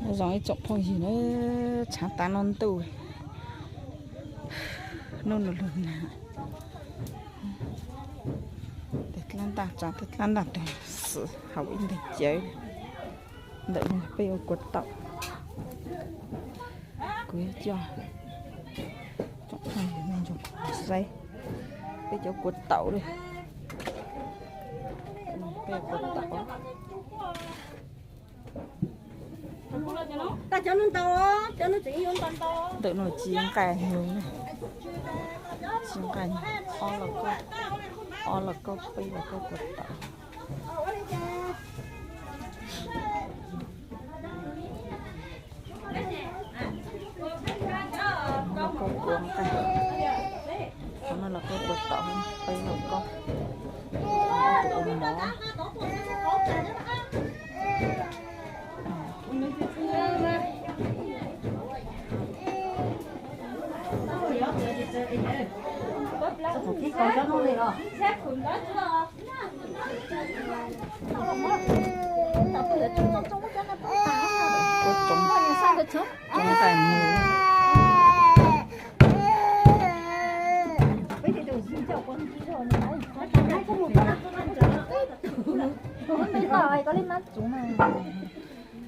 Zoo ib tsoom phooj ywg na, tshav tav no ntuj, hnub no lug nag. Tes dlaab ntaj tsav, tes dlaab ntaj tug xwm hauv ib nteeg cawv. Ntawm no peb ua kua taum. Kuv yuav coj tsoom phooj ywg me ntsuag saib peb cov kua taum li. Peb ua kua taum. Ntawm no ci nqaj nyug, ci nqaj nyug, ob los kauj, ob los kauj, peb los kauj kua taum. Los kauj kua nqaj, qhov no los kauj kua taum, peb los kauj, ua mov. Tsob nqaj nyug.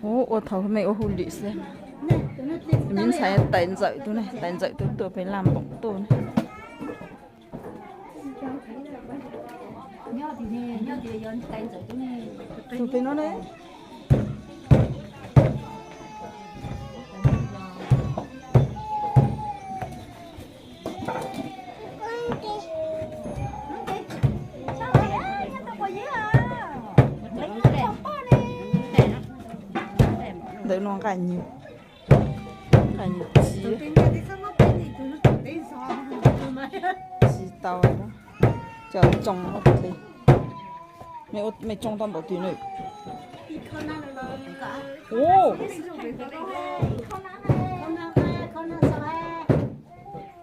Ua, ua thaum mej ua hauj lwm xwb. Me ntxhais Tais Ntxawm tug ne, Tais Ntxawm tug tuaj pem Laj Npoom tuaj ne. Tug pem no ne. Ntawm no nqaj nyug, nqaj nyug txiv, txiv tau coj tsoo li. Mej tsoo tau npaum twg na?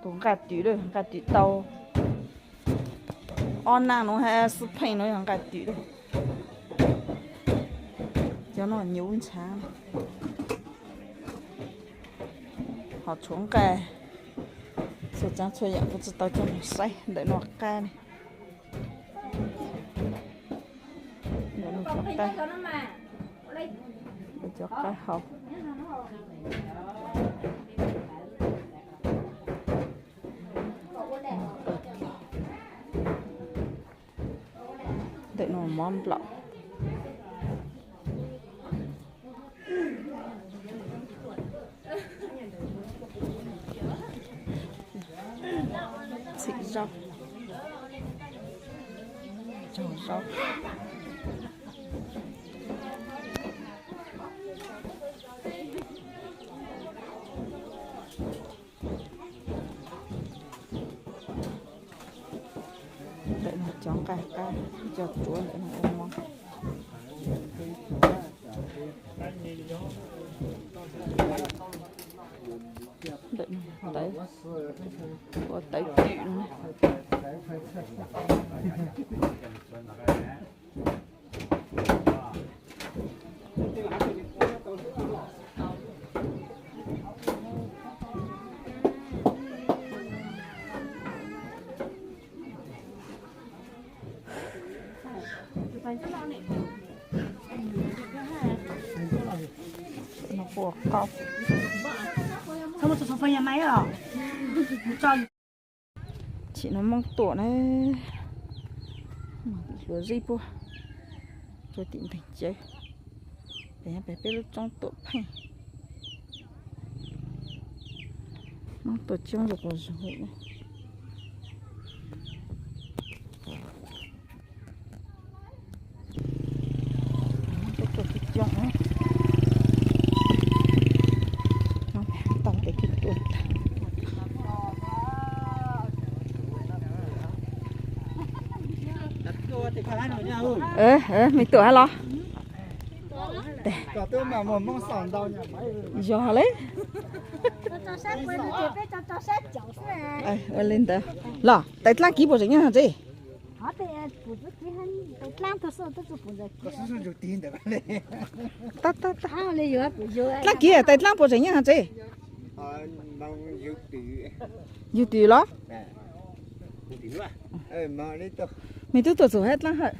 Tus nqaj twm lawm, nqaj twm tau ob naj nuav hab xwb pheej nuav yog nqaj twm lawm. Cov no nyuv ntshav. Ho tshuav nqaj, txhua tsav txhua yam kuv tsi tau coj moog saib. Ntawm no qab ne. Ntawm no cov qab, cov qab hau. Ntawm no mov nplaum. Txhim zaub, tsaug zaub. Ntawm no cov nqaj qab coj tuav ntawm no ua mov. Ntawm no tawv, ua tawv twm no. Tshim no Moob Tuam na, hluas zib puag rua tim nteeg cawv. Pem, pem peb lub roob Tuam Pheej. Moob Tuam coob yog quas zug na. Tuaj coob, tau tes kuj tuaj tag. Me Tuam hab los? Yog le. Ua le ntawd los, tais dlaab kiv puas tseem nyob tsev? Dlaab kiv tais dlaab puas tseem nyob hov tsev? Yug twm los? Mej tub tuaj txug hab dlaab hawm.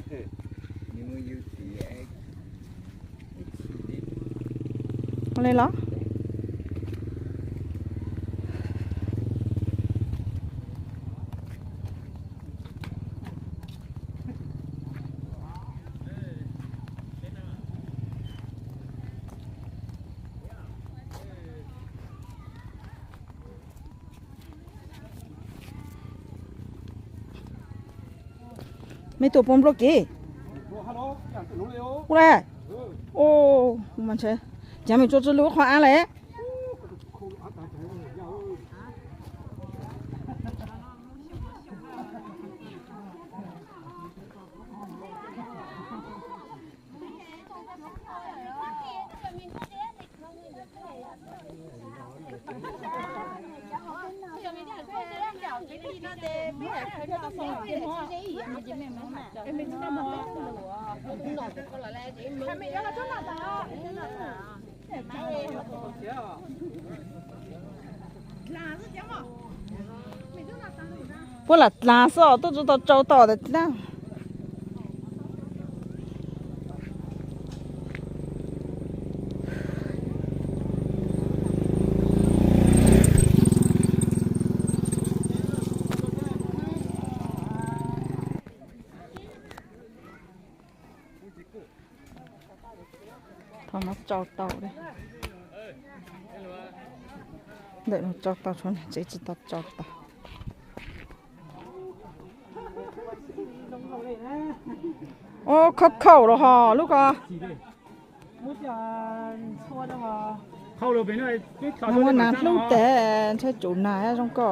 Ua le los? Mej tuaj puab nplooj kev. Ua le. Cas mej tsuas tsi lug qhov av le. Puab lam dlaag xwb os, tuaj tsi tau tsau tau tais dlaab. Qhov no tsau tau, ntawm no tsau tau, tshuav tsev tsi tau tsau tau. Ua, khaub khaum los hos lub ko. Muaj nas hlub tes ntshai tsum nas zoo koj.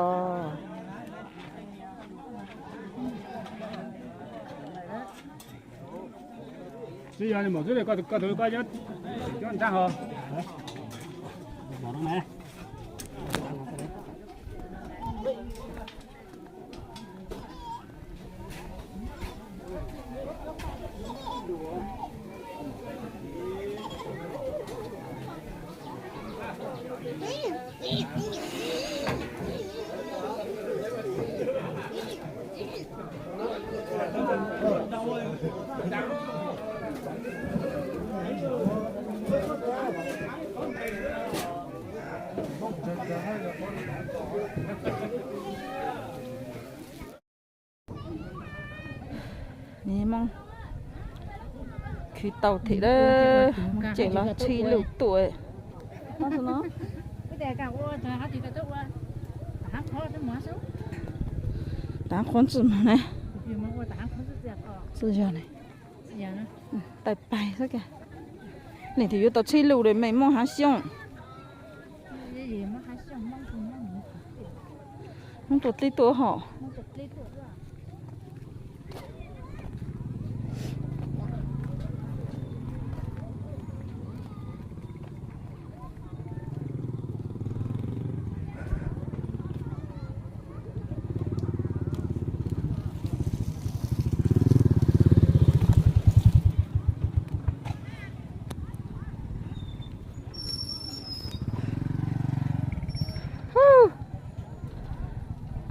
Khwv tau them lawm, ces los tshij luj tuaj. Tav qhuav tsi moog na. Tsi yog ne. Tais pais xwb. Leej twg yuav tau tshij luj le, mej Moob Hav Xyooj. Hmoob tuaj dlib tuaj hos.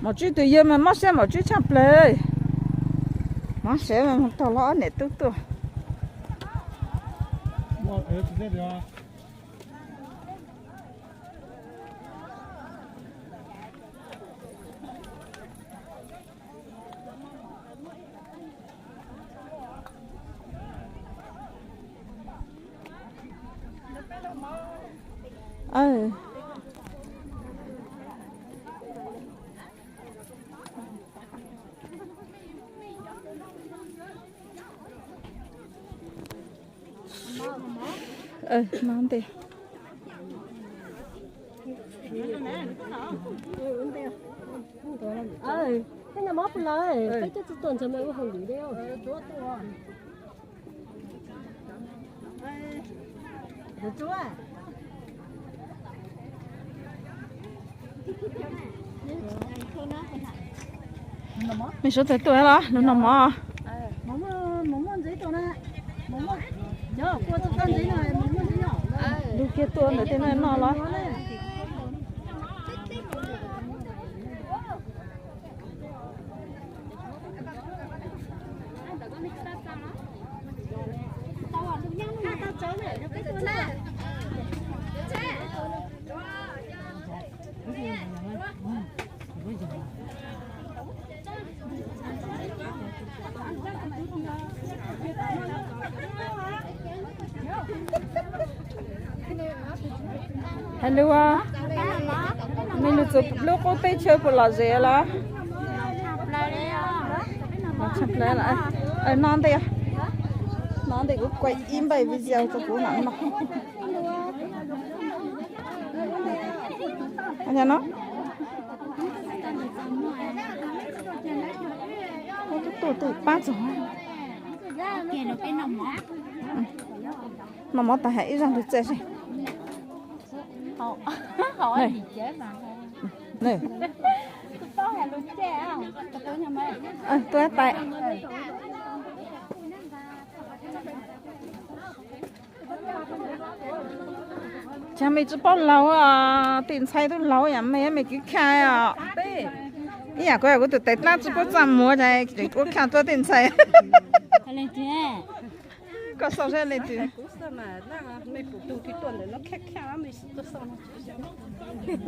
Mom Tswb tus yawg mas mob siab Mom Tswb tshaj plawg. Mob siab mas moog taug lub ob niam tub tuaj. Mob ntej. Tej no mob puas lawm, peb coj tsi tuaj ntshe mas ua hauj lwm thiab. Mej suav tawg tuaj los lug noj mov. Lug kiag tuaj ntawm tej no noj los. Hello, mej lug txug lub qub teb chaws puas lom zem los? No ntej, no ntej kuv kuaj ib npaij video rau kuv mam noj. No, tuaj tuaj pab txog. Noj mov tag hais ib zag lug txaj seb. Tuaj tais. Cas mej tsi paub laug, tej ntxhais tub laug yam mej, mej kwv kha os. Ib yam kuv, kuv tus tais dlaab tsi paub txaj muag, kuv kha tuaj tej ntxhais. Koj xauj seb leej twg.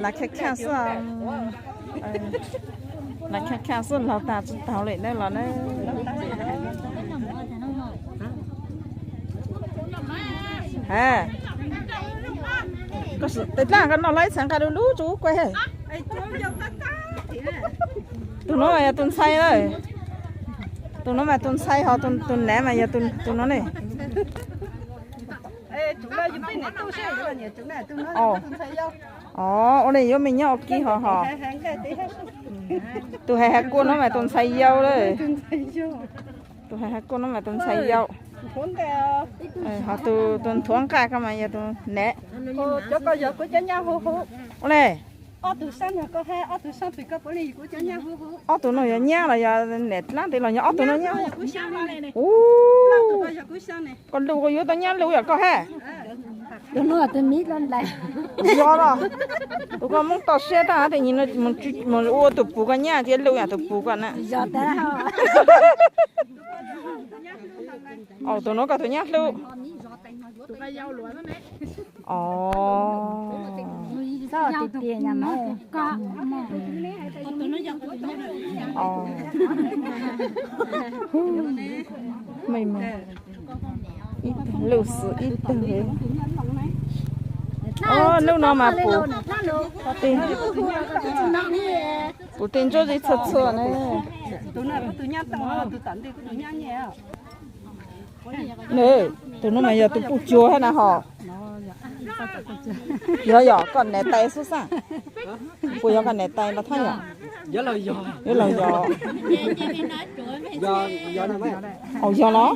Lav kha kha xwb, lav kha kha xwb, laug tag tsi taug li na los na. Tais dlaab, koj noj los ib txhais nqaij lug lug tsuj kuj. Tus nuav mas yog tus ntxhais, tus nuav mas tus ntxhais hos tus nav mas yog tus nuav ne. Ua le yuav mej nyob ua ke hos hos. Tus hais has kua nuav mas tus ntxhais yau lawm. Tus hais has kua nuav mas tus ntxhais yau. Hos tus nthuav nqaj ko mas yog tus nav. Ua le, ob tug no yog nyab los yog niam dlaab tes los yog ob tug no nyab? Koj lug koj yuav tau nyab lug yog koj hab. Yog los, tus koj Moob toj siab tag tes mus ua tus pug koj nyab thiab lug yam tus pug koj na. Tus nuav koj tus nyab hlub. Mej mus, ib tug lug xwb ib tug. Nub no mas puv, puv tej ntsuab zeb txhua txhua na. Tus nuav mas yog tus puj cuag hab na hos. Yog yog koj niam tais xwb xwb. Puas yog koj niam tais los thab yom? Yuav los yog. Au yog los.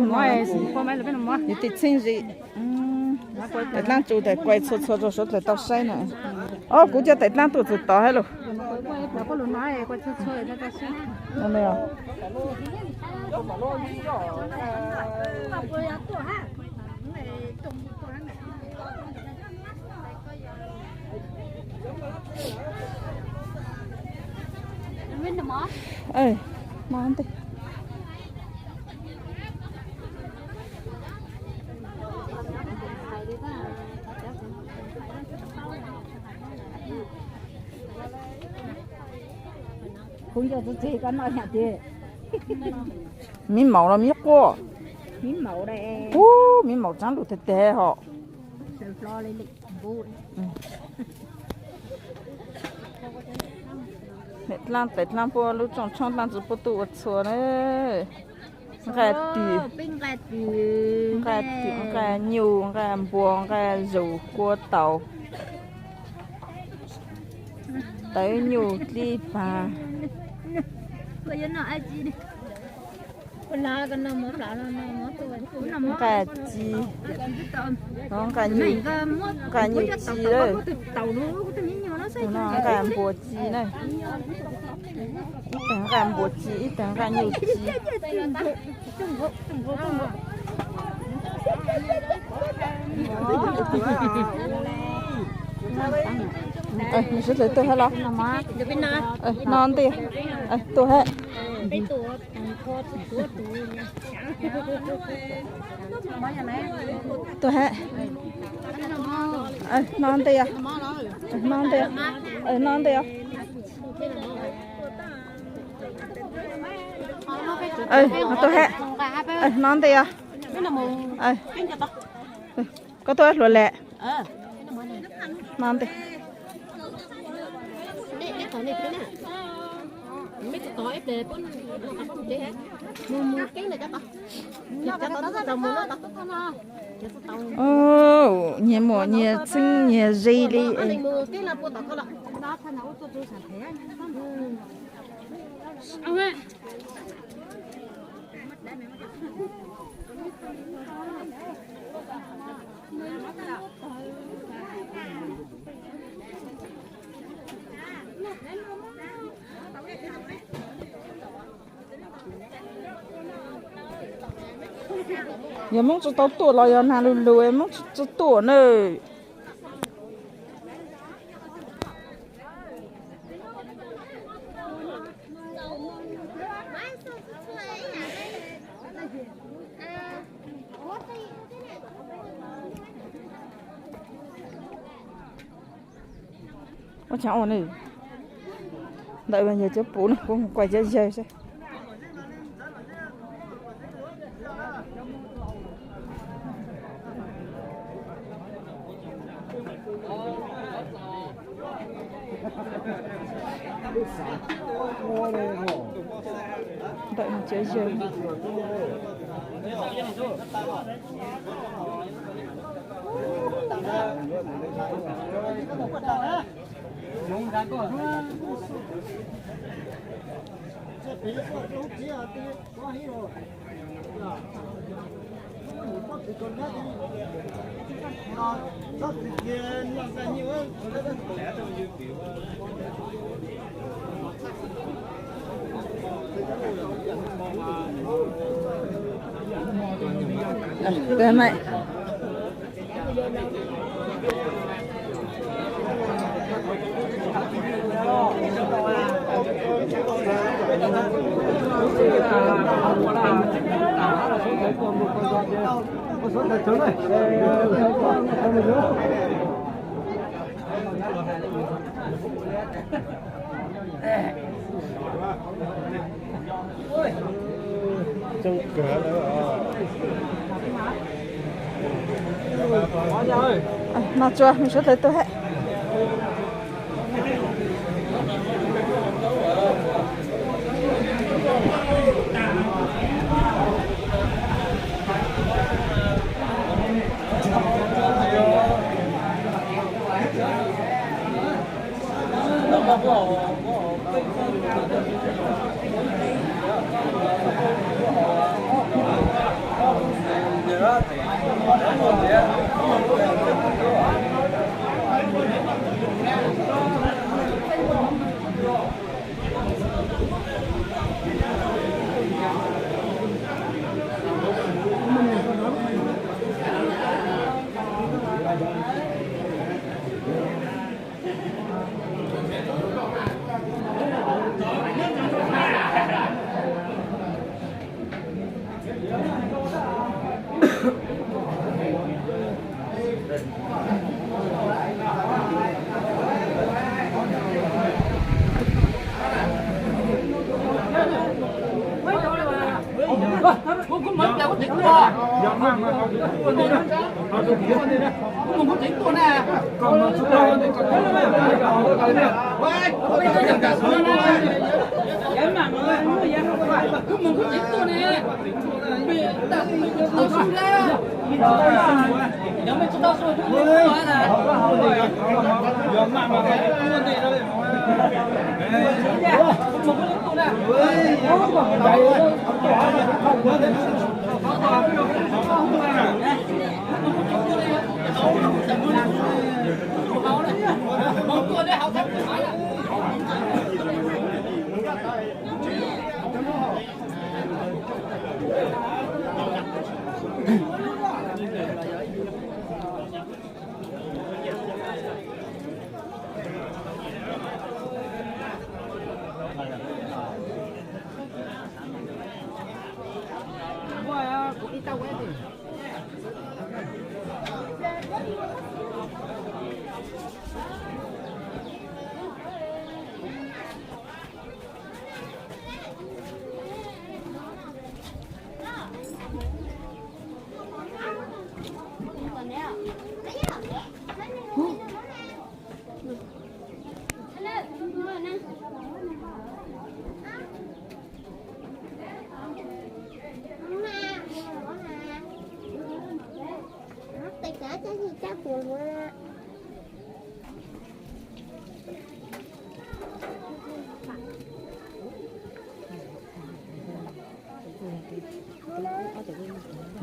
Muaj ib pug no, yog tej txheeb zim. Tais dlaab tsu tas kuaj txhua txhua rau suav dlawg tau saib na. Os, kuv cov tais dlaab tuaj txug tod hab lauj. Kuv nco txog koj noj yam tias miv maum los miv quaj. Ub, miv maum tsav lug tag tag hos. Niam dlaab tais dlaab puab lub rooj tshoob dlaab tsi puab tuaj ua txhua na. Nqaij twm, nqaij twm, nqaij nyuj, nqaij npua, nqaij zaum, kua taum, tawv nyuj, dlib pag. Nqaij ci, nqaij nyuj ci lawm. Tus no nqaij npua ci na. Ib tag nqaij npua ci, ib tag nqaij nyuj ci. Nws sawv daws tuaj hab los? No ntiag, tuaj hab. Tuaj hab. No ntiag, no ntiag, no ntiag. Tuaj hab. No ntiag. Koj tuaj hluas lawm. No ntiag. Nyias muam nyias txheeb nyias ze li. Yog Hmoob tsi tau tuaj los yog nag lug lug Hmoob tsi tuaj na. Ua tsaug ua nws ntawm yawg cov puv no, kuv mus kuaj cov yawg seb. Ntawm no cov yawg. No tsuas, nws sawv daws tuaj hab.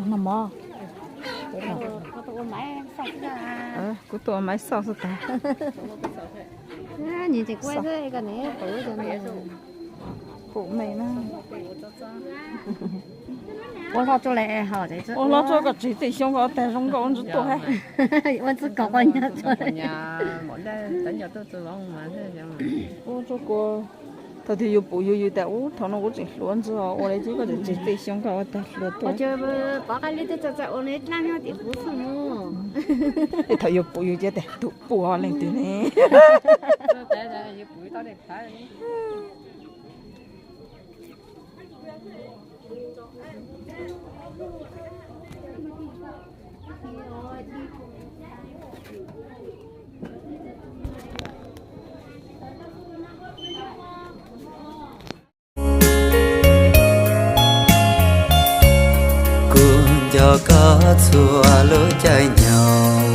No mog. Kuv tuaj ua maiv xauj xwb tas. Nyias tseem kuaj xwb, pum me na. Ua hlob tso le, ua hlob tso kom tseg tej xyoo kom tag zoo nkauj ntsis tuaj hab. Ua txuj kos qos nyas tso. Ua tso kua, thaum twg yus pum yus yus tas ub thaum no kuv tseem hluas ntsis os, ua le ces koj tseem tseg tej xyoo kom ua tag hluas tuaj. Ces thaum yus pum yus ces tas tus pum leej twg ne. Kuv nco koj txhua lub caij nyoog,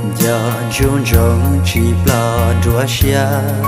nco ntsoov ntsoov tsis ploj dua siab.